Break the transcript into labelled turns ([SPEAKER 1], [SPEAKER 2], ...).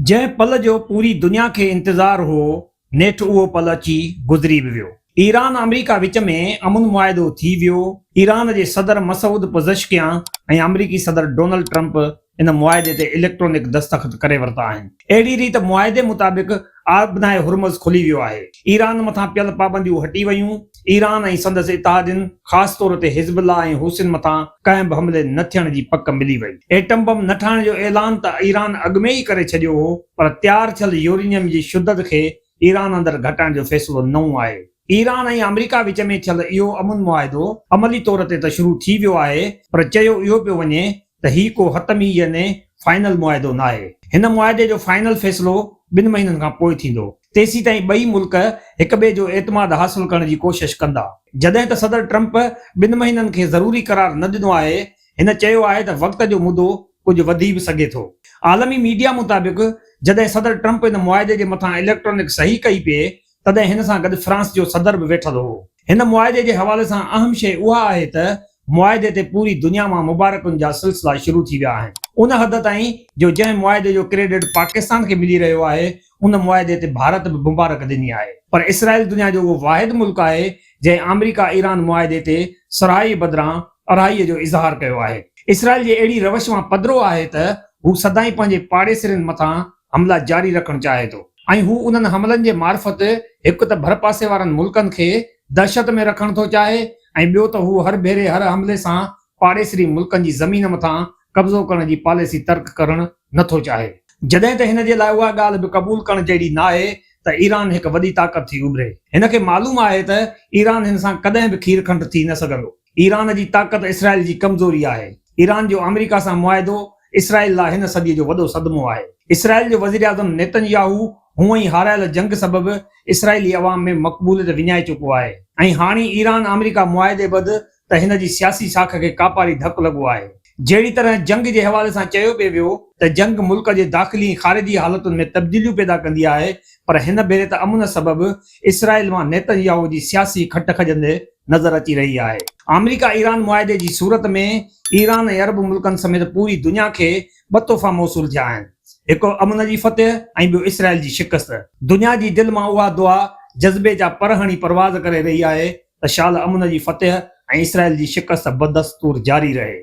[SPEAKER 1] جنهن پل جو پوري دنيا کي انتظار هو، نيٺ اهو پل اچي گذري به ويو. ايران آمريڪا وچ ۾ امن معاهدو ٿي ويو. ايران جي صدر مسعود پزشڪيان ۽ آمريڪي صدر ڊونلڊ ٽرمپ ان معاهدي تي اليڪٽرانڪ دستخط ڪري ورتا آهن. اهڙي ريت معاهدي مطابق آبنائي هرمز کلي ويو آهي. ايران مٿان پيل پابنديون هٽي ويون. ايران ۽ سندس اتحادين خاص طور تي حزب الله ۽ حوثين مٿان ڪنهن به حملي نه ٿيڻ جي پڪ ملي وئي. ايٽم بم نه ٺاهڻ جو اعلان ته ايران اڳ ۾ ئي ڪري ڇڏيو هو پر تيار ٿيل يورينيم جي شدت کي ايران اندر گهٽائڻ جو فيصلو نئون آهي. ايران ۽ آمريڪا وچ ۾ ٿيل اهو امن معاهدو عملي طور تي ته شروع ٿي ويو آهي پر چيو اهو پيو وڃي ته هي ڪو حتمي يعني فائنل معاهدو ناهي. هن معاهدي جو فائنل فيصلو ٻن مهينن کان پوء ٿيندو. تيسيتائين ٻئي ملڪ هڪ ٻئي جو اعتماد حاصل ڪرڻ جي ڪوشش ڪندا. جڏهن ته صدر ٽرمپ ٻن مهينن کي ضروري قرار نه ڏنو آهي، هن چيو آهي ته وقت جو مدو ڪجهه وڌي به سگهي ٿو. عالمي ميڊيا مطابق جڏهن صدر ٽرمپ ان معاهدي جي مٿان اليڪٽرانڪ صحيح ڪئي پئي تڏهن هن سان گڏ فرانس جو صدر به ويٺل هو. هن معاهدي جي حوالي سان اهم شيء اها آهي ته معاهدي تي پوري دنيا مان مبارڪن جا سلسلا شروع ٿي ويا آهن. ان حد تائين جو جنهن معاهدي جو ڪريڊٽ پاڪستان کي ملي رهيو آهي ان معاهدي تي ڀارت به مبارڪ ڏني آهي. پر اسرائيل دنيا جو اهو واحد ملڪ آهي جنهن آمريڪا ايران معاهدي تي سرهائي بدران ارهائي جو اظهار ڪيو آهي. اسرائيل جي اهڙي روش مان پڌرو آهي ته هو سدائين پنهنجي پاڙيسرين مٿان حملا جاري رکڻ چاهي ٿو ۽ هو انهن حملن جي معرفت هڪ ته ڀرپاسي وارن ملڪن کي دهشت ۾ رکڻ ٿو چاهي ۽ ٻيو ته هو هر ڀيري هر حملي سان پاڙيسري ملڪن جي زمين مٿان قبضو ڪرڻ جي پاليسي ترڪ ڪرڻ نه ٿو چاهي. جڏهن ته هن جي لاء اها ڳالهه به قبول ڪرڻ جهڙي ناهي ته ايران هڪ وڏي طاقت ٿي اڀري. هن کي معلوم آهي ته ايران هن سان ڪڏهن به کير کنڊ ٿي نه سگهندو. ايران جي طاقت اسرائيل جي ڪمزوري آهي. ايران جو آمريڪا سان معاهدو اسرائيل لاء هن صديء جو وڏو صدمو آهي. اسرائيل جو وزيراعظم نيتن ياهو هونء ئي هارايل جنگ سبب اسرائيلي عوام ۾ مقبوليت وڃائي چڪو آهي ۽ هاڻي ايران آمريڪا معاهدي بعد ته هن جي سياسي ساک کي ڪاپاري ڌڪ لڳو آهي. جهڙي طرح جنگ جي حوالي سان چيو پئي ويو ته جنگ ملڪ جي داخلي ۽ خارجي حالتن ۾ تبديليون پيدا ڪندي آهي پر هن ڀيري ته امن سبب اسرائيل مان نيتن ياهو جي سياسي کٽ کڄندي نظر اچي رهي آهي. آمريڪا ايران معاهدي جي صورت ۾ ايران ۽ عرب ملڪن سميت پوري دنيا کي ٻه تحفا موصول ٿيا آهن، هڪ امن جي فتح ۽ ٻيو اسرائيل جي شڪست. دنيا جي دل مان اها دعا جذبي جا پر هڻي پرواز ڪري رهي آهي ته شال امن جي فتح ۽ اسرائيل جي شڪست بدستور جاري رهي.